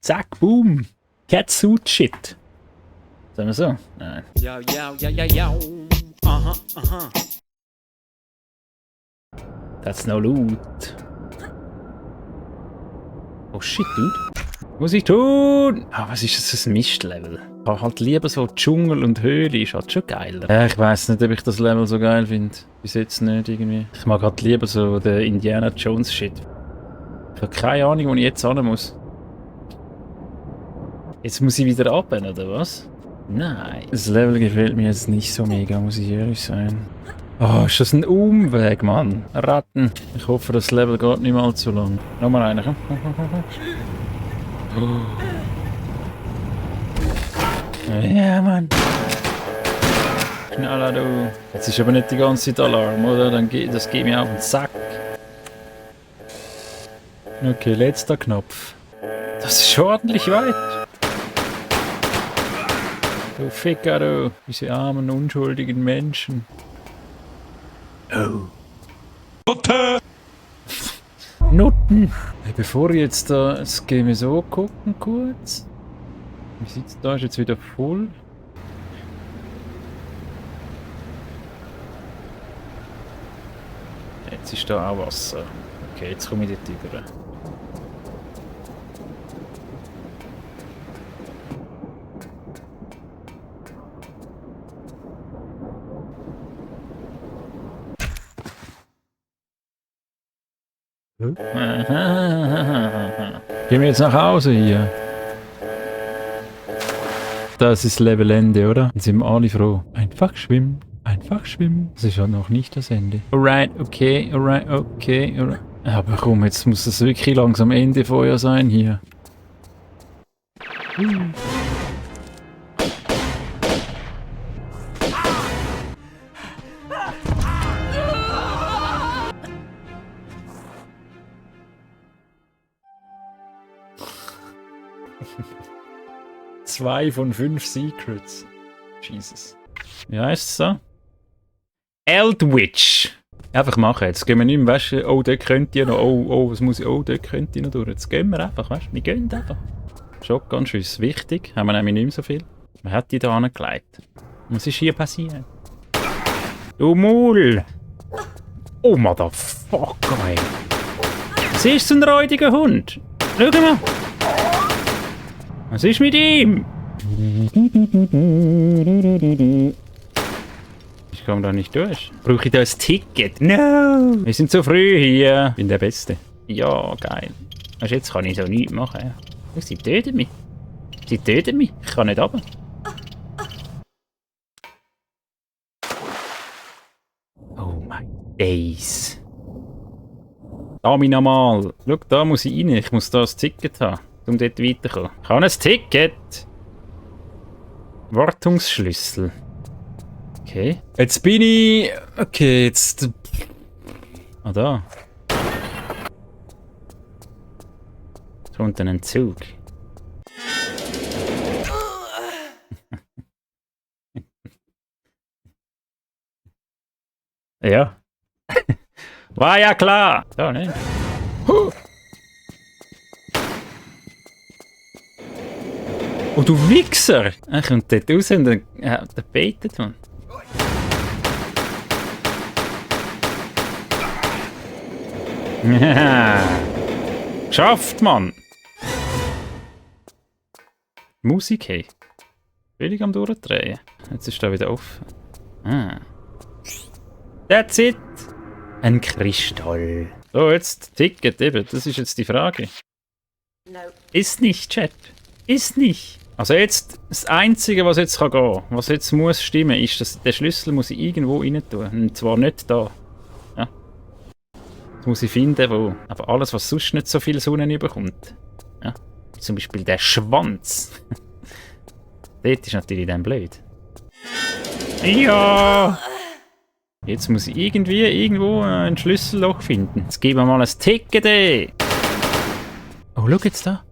Zack, boom. Catsuit Shit. Sagen wir so? Nein. Ja. Aha. That's no loot. Oh shit, dude. Was muss ich tun? Ah, was ist das für ein Mistlevel? Ich habe halt lieber so Dschungel und Höhle, ist halt schon geiler. Ich weiss nicht, ob ich das Level so geil finde. Bis jetzt nicht irgendwie. Ich mag halt lieber so den Indiana Jones Shit. Ich habe keine Ahnung, wo ich jetzt hin muss. Jetzt muss ich wieder runter, oder was? Nein. Das Level gefällt mir jetzt nicht so mega, muss ich ehrlich sein. Oh, ist das ein Umweg, Mann. Ratten. Ich hoffe, das Level geht nicht mal zu lang. Nochmal einer, komm. Oh. Ja, Mann. Knaller, du. Jetzt ist aber nicht die ganze Zeit Alarm, oder? Das geht mir auf den Sack. Okay, letzter Knopf. Das ist schon ordentlich weit. Du Ficker, du. Diese armen, unschuldigen Menschen. Oh. Nutte! Nutten! Hey, bevor ich jetzt da das Game so gucken kurz. Wie sieht's da? Ist jetzt wieder voll. Jetzt ist da auch Wasser. Okay, jetzt komme ich dort rüber. Gehen wir jetzt nach Hause hier. Das ist Levelende, oder? Dann sind wir alle froh. Einfach schwimmen, einfach schwimmen. Das ist ja noch nicht das Ende. Alright, okay, alright, okay, alright. Aber komm, jetzt muss das wirklich langsam Ende Feuer sein hier. Zwei von 5 Secrets. Jesus. Wie heisst es so? Eldwitch. Einfach machen. Jetzt gehen wir nicht mehr, weißt du, oh, dort könnte ich noch, oh, was muss ich, oh, dort könnte ich noch durch. Jetzt gehen wir einfach, weißt du, wir gehen einfach. Shotgun-Schuss, wichtig, haben wir nämlich nicht mehr so viel. Wer hat die da angelegt? Was ist hier passiert? Du Maul! Oh, Motherfucker, ey. Siehst du einen räudigen Hund? Schau mal! Was ist mit ihm? Ich komme da nicht durch. Brauche ich da ein Ticket? No! Wir sind zu früh hier. Ich bin der Beste. Ja, geil. Weißt, jetzt kann ich so nichts machen. Sie töten mich. Sie töten mich. Ich kann nicht runter. Oh my days. Da mich nochmal. Schau, da muss ich rein. Ich muss da ein Ticket haben, um dort weiterzukommen. Ich habe ein Ticket. Wartungsschlüssel. Okay. Jetzt bin ich... Okay, jetzt... Ah, da. Jetzt kommt dann ein Zug. Ja. War ja klar. Da, ne? Oh, du Wichser! Er kommt dort raus und der beitet, man. Geschafft, Mann! Musik, hey. Völlig am Durchdrehen. Jetzt ist da wieder offen. Ah. That's it! Ein Kristall. So, jetzt Ticket eben. Das ist jetzt die Frage. No. Ist nicht, Chat. Ist nicht. Also jetzt, das Einzige, was jetzt gehen kann, was jetzt muss stimmen, ist, dass der Schlüssel muss ich irgendwo rein tun. Und zwar nicht da. Ja. Das muss ich finden, wo. Aber alles, was sonst nicht so viel Sonne bekommt. Ja. Zum Beispiel der Schwanz. Dort ist natürlich dann blöd. Ja! Jetzt muss ich irgendwo ein Schlüsselloch finden. Jetzt geben wir mal ein Ticket, ey. Oh, schau jetzt da.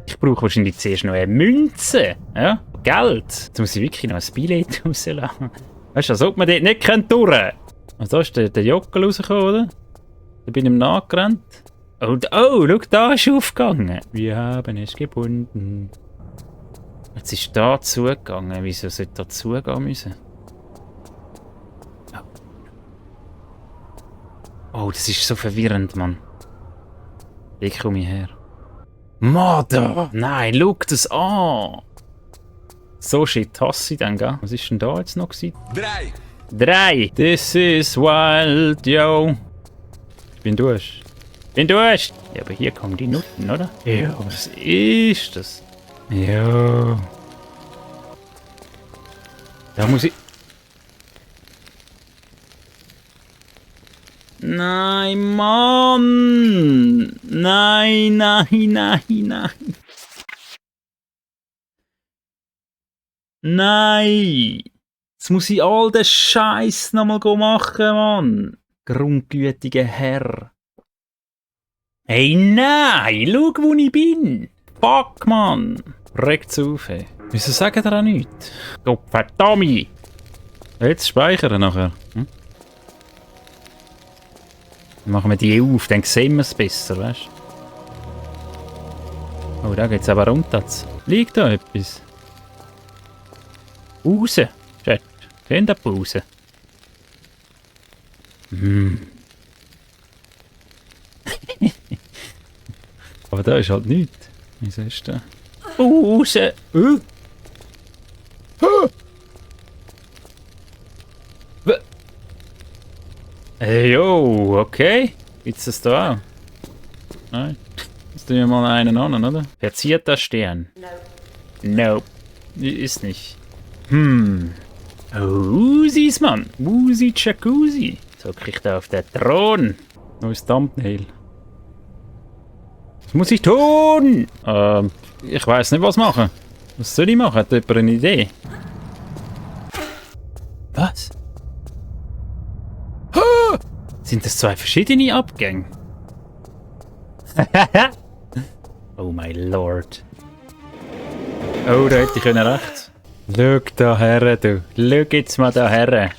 Ich brauche wahrscheinlich zuerst noch eine Münze. Ja? Geld. Jetzt muss ich wirklich noch ein Billett rauslassen. Weißt du, als ob man dort nicht durch kann. Und da ist der Jockel rausgekommen, oder? Da bin ich ihm nachgerannt. Oh, schau, da ist aufgegangen. Wir haben es gebunden. Jetzt ist da zugegangen. Wieso sollte da zugehen müssen? Oh, das ist so verwirrend, Mann. Ich komme her. Mother! Nein, schau das an! So shit hasse ich dann, gell? Was ist denn da jetzt noch gewesen? 3! This is wild, yo! Ich bin durch. Ja, aber hier kommen die Nutten, oder? Ja, was ist das? Ja. Da muss ich... Nein, Mann! Nein. Nein! Jetzt muss ich all den Scheiß nochmal machen, Mann! Grundgütiger Herr. Hey, nein! Schau, wo ich bin! Fuck, Mann! Regt's auf, ey. Wieso sagen ihr auch nichts? Gott verdammt! Jetzt speichern nachher. Hm? Dann machen wir die auf, dann sehen wir es besser, weißt du? Oh, da geht's aber runter. Liegt da etwas? Raus! Chat, gehen da raus. Aber da ist halt nichts. Wie siehst du? Raus! Hey, yo, okay. Gibt's das da auch? Nein. Jetzt tun wir mal einen an, oder? Verzierter Stern. Nope. Ist nicht. Usis, Mann. Usi Jacuzzi. So krieg ich da auf den Thron. Neues Thumbnail. Was muss ich tun? Ich weiß nicht, was machen. Was soll ich machen? Hat jemand eine Idee? Was? Sind das zwei verschiedene Abgänge? Oh my lord. Oh, da hätte ich rechts. Schau da her, du. Schau jetzt mal da her.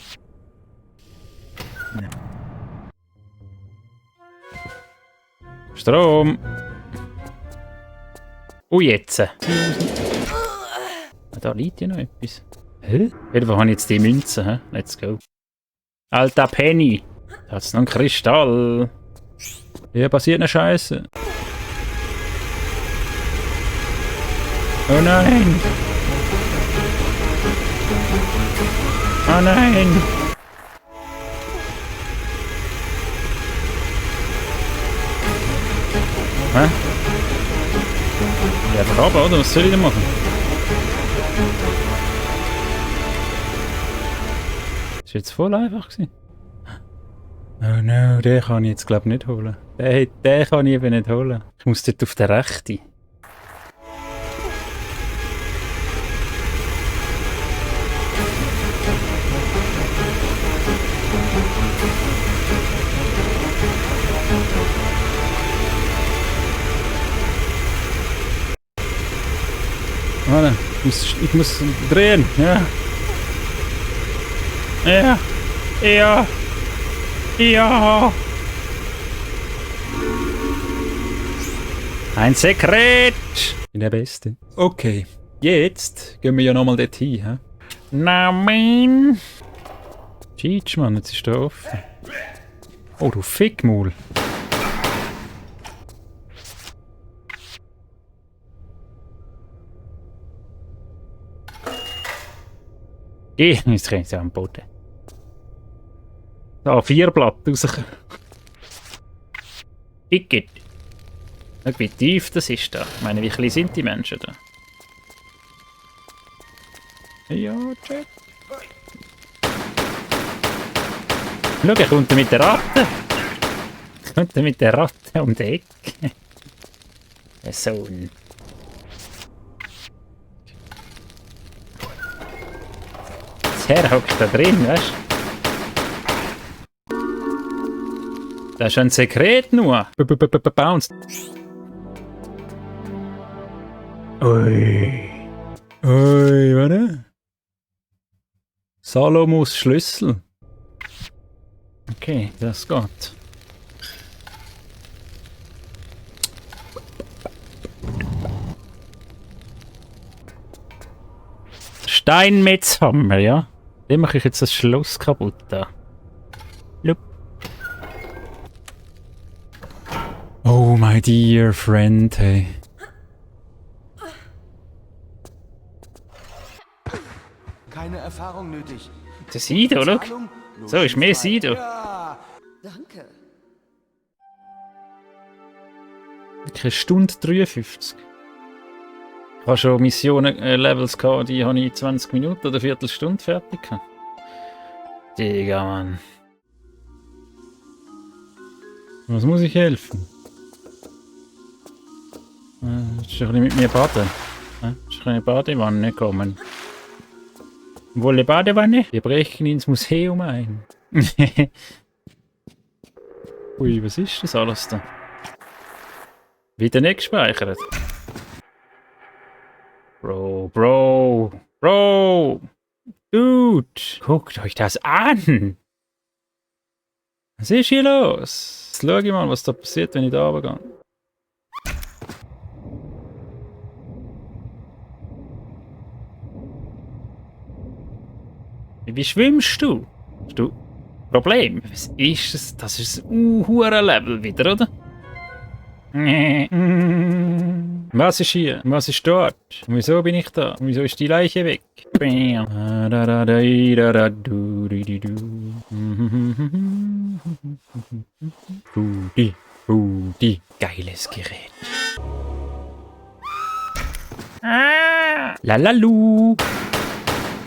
Strom. Und jetzt. Da liegt ja noch etwas. Hä? Jedenfalls habe ich jetzt die Münze. He? Let's go. Alter Penny. Da hat's noch einen Kristall. Hier passiert eine Scheiße. Oh nein! Oh nein! Hä? Ja, einfach runter, oder? Was soll ich denn machen? Das war jetzt voll einfach gewesen. Oh no, den kann ich jetzt glaube ich nicht holen. Den kann ich eben nicht holen. Ich muss dort auf den rechten. Warte, ich muss drehen, ja. Ja. Ja. Ja. Ein Sekret. Ich bin der Beste. Okay, jetzt gehen wir ja nochmal dorthin, hä? Na, mein. Cheech, Mann, jetzt ist der offen. Oh, du Fickmaul. Jetzt kriegen sie am Boden. Da, 4 Blatt rauskommen. Igitt. Schau, wie tief das ist da. Ich meine, wie klein sind die Menschen da? Ja, check. Schau, er kommt mit der Ratte. Kommt mit der Ratte um die Ecke. Der Sohn. Der hockt da drin, weißt du? Das ist ein Sekret nur. Bounce. Ui. Ui, warte. Salomos Schlüssel. Okay, das geht. Steinmetzhammer, ja? Dem mache ich jetzt das Schloss kaputt da. Lup. Oh, my dear friend, hey. Keine Erfahrung nötig. Der Sido, schau. So, ist mehr Sido. Ja. Danke. Wirklich 1 Stunde 53. Ich habe schon Missionen, Levels gehabt, die habe ich in 20 Minuten oder eine Viertelstunde fertig gehabt. Digga, Mann. Was muss ich helfen? Willst du ein bisschen mit mir baden? Willst du eine Badewanne kommen? Wo eine Badewanne? Wir brechen ins Museum ein. Ui, was ist das alles da? Wieder nicht gespeichert. Bro. Dude, guckt euch das an. Was ist hier los? Jetzt schau ich mal, was da passiert, wenn ich da runtergehe. Wie schwimmst du? Hast du Problem? Was ist das? Das ist ein Huren-Level wieder, oder? Was ist hier? Was ist dort? Und wieso bin ich da? Und wieso ist die Leiche weg? Rudi. Geiles Gerät. Lalalu.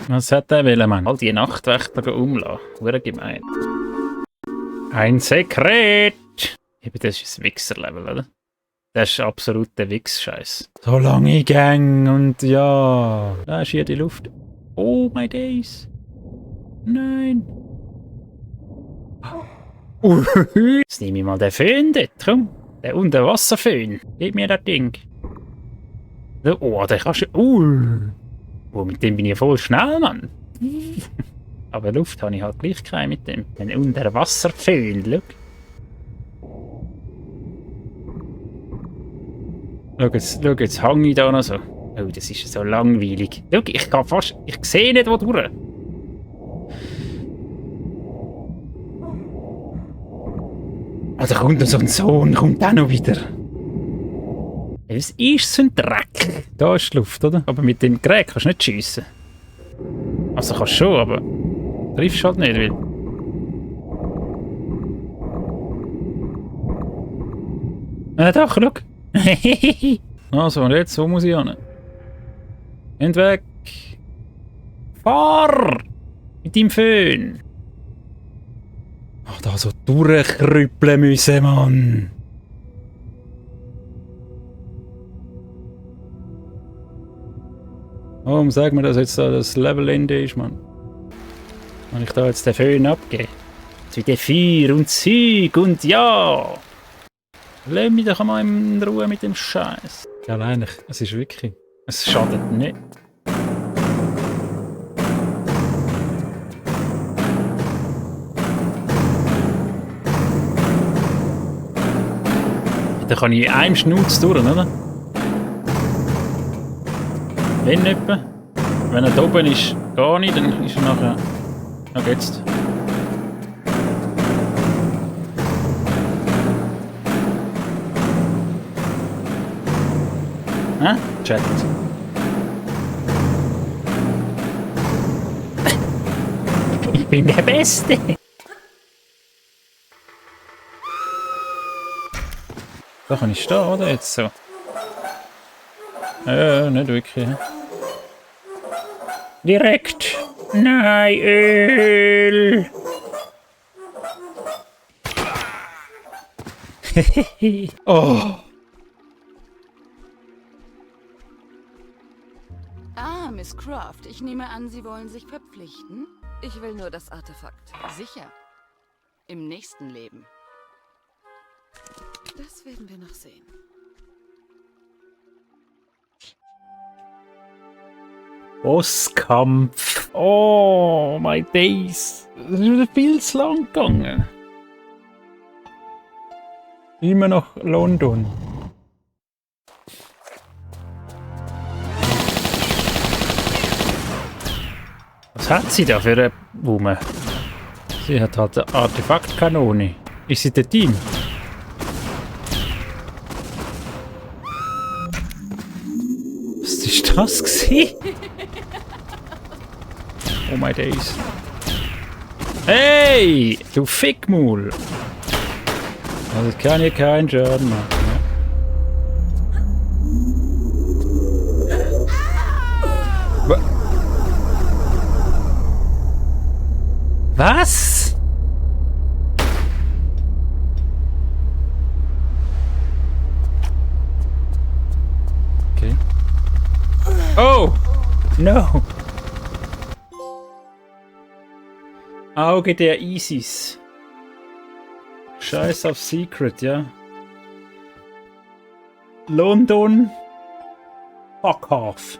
Was hat der wollen, Mann? All die Nachtwächter umlassen. Hure gemein. Ein Sekret! Eben, das ist ein Wichser-Level, oder? Das ist absolut der Wichs-Scheiß. So lange Gang und ja. Da ist hier die Luft. Oh my days. Nein. Jetzt nehme ich mal den Föhn dort, komm. Den Unterwasserföhn. Gib mir das Ding. Oh, den kannst du... Oh, mit dem bin ich voll schnell, Mann. Aber Luft habe ich halt gleich keine mit dem. Ein Unterwasserföhn, schau. Schau, jetzt hänge ich da noch so. Oh, das ist so langweilig. Schau, ich kann fast... Ich sehe nicht, wo durch. Also kommt noch so ein Sohn, kommt auch noch wieder. Was ist so ein Dreck? Da ist die Luft, oder? Aber mit dem Gerät kannst du nicht schiessen. Also kannst du schon, aber... triffst halt nicht, weil... Doch, schau. Also, und jetzt, wo muss ich hin? Geh weg! Fahr! Mit deinem Föhn! Ach, da so durchkrüppeln müssen, Mann! Warum sag mir, dass jetzt da das Levelende ist, Mann? Wenn ich da jetzt den Föhn abgebe? Jetzt wieder Feuer und Zeug und ja! Lass mich doch mal in Ruhe mit dem Scheiß. Ja, eigentlich, es ist wirklich... Es schadet nicht. Da kann ich in einem Schnutz durch, oder? Wenn nicht. Wenn er da oben ist, gar nicht, dann ist er nachher... Na geht's. Hä? Chat. Ich bin der Beste. Da kann ich stehen, oder? Jetzt so. Nicht wirklich. He? Direkt. Nein, Öl. Oh. Ah, Miss Croft, ich nehme an, Sie wollen sich verpflichten? Ich will nur das Artefakt. Sicher. Im nächsten Leben. Das werden wir noch sehen. Bosskampf. Oh, my days. Das ist wieder viel zu lang gegangen. Immer noch London. Was hat sie da für eine Wumme? Sie hat halt eine Artefaktkanone. Ist sie der Team? Was ist das gewesen? Oh my days. Hey! Du Fickmul! Also ich kann hier keinen Schaden machen. Ne? Was? Okay. Oh! No! Auge der Isis. Scheiß auf Secret, ja. London. Fuck off.